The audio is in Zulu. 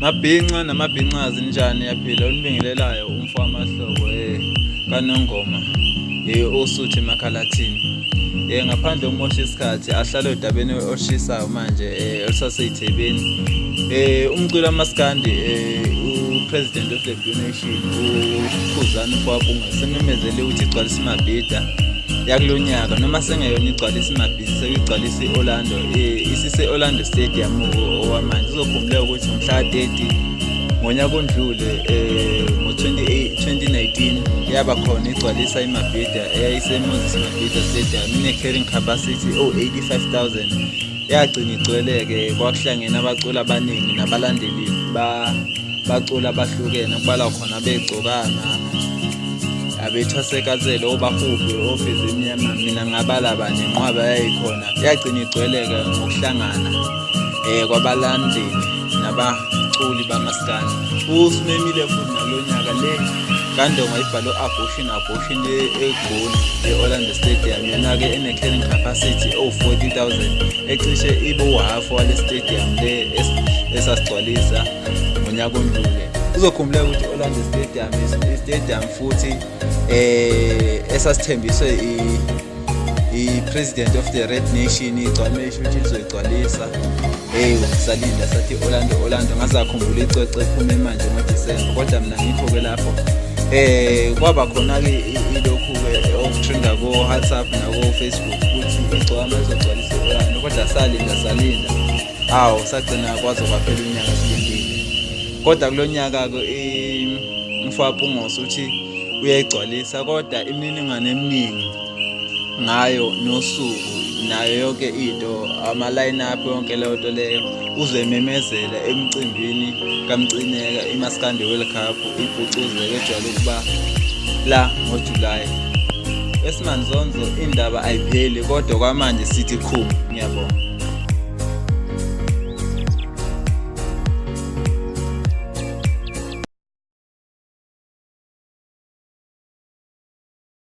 Mabhinca namabhincazi njani yaphila unibingelelayo umfo wamahlobo kaNongoma oSuthu emakhalathini. Ngaphandle ukumosha isikhathi ahlale odabeni olushisayo manje olusaseyithebeni. Umculo kamaskandi uPresident of the Blue Nation uKhuzani Mfowabunga sememezele ukuthi igcwalisa imabhida yakulo nyaka noma sengeyona igcwalisa imabhida sekuyigcwalisa i-Orlando isise-Orlando Stadium okwamanje. Kuzokhumbuleka ukuthi ngomhla ka-30 ngonyaka ondlule ngo-2019 yaba khona igcwalisa imabhida eyayise-Moses Mabhida Stadium ine-carrying capacity owu-85,000 yagcina igcwele-ke kwakuhlangene abaculi abaningi nabalandeli baculi abahlukene kubalwa khona abegcokama abethwasekatsele obahubhe ofezi emnyama mina ngabala bani inqwaba yayikhona yagcina igcwele-ke ngokuhlangana kwabalandeli nabaculi bamaskandi. Usimemile futhi nakulo nyaka le kaNdonga ibhalwe abortion abortion le eGoli e-Orlando Stadium yona-ke ene-carrying capacity ewu-40,000 ecishe ibe uhhafu wale stadium le esasigcwalisa ngonyaka ondlule. Kuzokhumbuleka ukuthi i-Orlando Stadium i-stadium futhi esasithembiswe i-president of the Red Nation igcwame isho ukuthi lizoyigcwalisa. Hey, salinda sathi Orlando Orlando ngaze akhumbula icwecwe ephume manje ngoDisemba kodwa mina ngikho-ke lapho kwaba khona-ke ilokhu-ke okutrenda ko-WhatsApp nako-Facebook ukuthi igcwama lizogcwalisa i-Orlando kodwa salinda salinda awu sagcina kwaze kwaphela unyaka silindile kodwa kulo nyaka-ke umfowapungose uthi uyayigcwalisa kodwa imininingwane eminingi ngayo nosuku nayo yonke into ama-line up yonke leyo nto leyo uzoyimemezela emcimbini kaMcineka iMaskandi World Cup ibhucuzeke ejwayele ukuba la ngoJulayi. Esimanzonzo indaba ayipheli kodwa kwamanje sithi khu ngiyabonga.